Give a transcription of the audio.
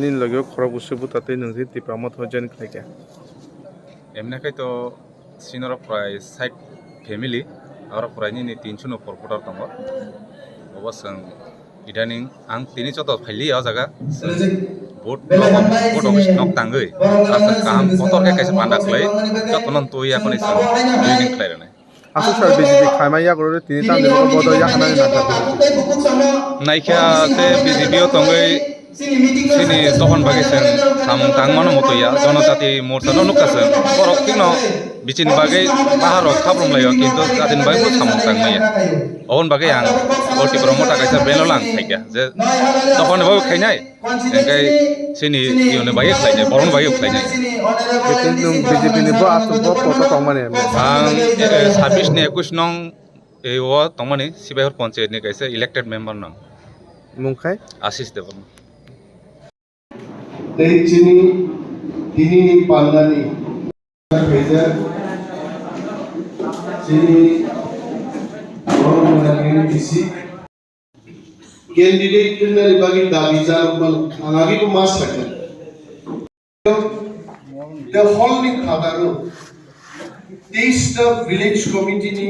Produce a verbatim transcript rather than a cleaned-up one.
Nini logi o khorok bwswk buta tei nwng je Tipra Motha o join khlai kha. Emne khai to sinoro prai sait family, aro prai nini tinso no por voter tongo. Obo chwng idaning ang tini joto phaili o jaga. Vote, vote office nok tangwi. Aro chwng kaham kotor khe kaisa panda khlai, jotono twi yakhwni chwng joining khlai rwnai. Aswk sal B J P khaima yagulo tini tamni bagwi bodo yakhanani nangkha. Naikha se B J P o tongwi chini dophani bagwi chwng samung tangmano mutuya, Jonojati Morcha no nukha chwng. Borok tino bichini bagwi baharok khaprumlaio, kintu jatini bagwi bo samung tangmaya. Oboni bagwi ang o Tipra Motha kaisa band o lang khaikha je dophani bagwi khainai. Hingke chini tiyoni bagwi khlainai, borokni bagwi khlainai. Hingke nwng B J P ni bo aswk bo poto tongmani. Ang, eh, sabbish ni ekush nong, eh, o tongmani, Sibaihor Panchayat ni kaisa elected member nang. Mung khai? Ashish Debbarma. Tei chini tini ni pandani. Khaijak chini borok mwnani N P C candidate wngmani bagwi dabi janok mano, ang agaibo ma sakha. The hall ni phataro teis ta village committee ni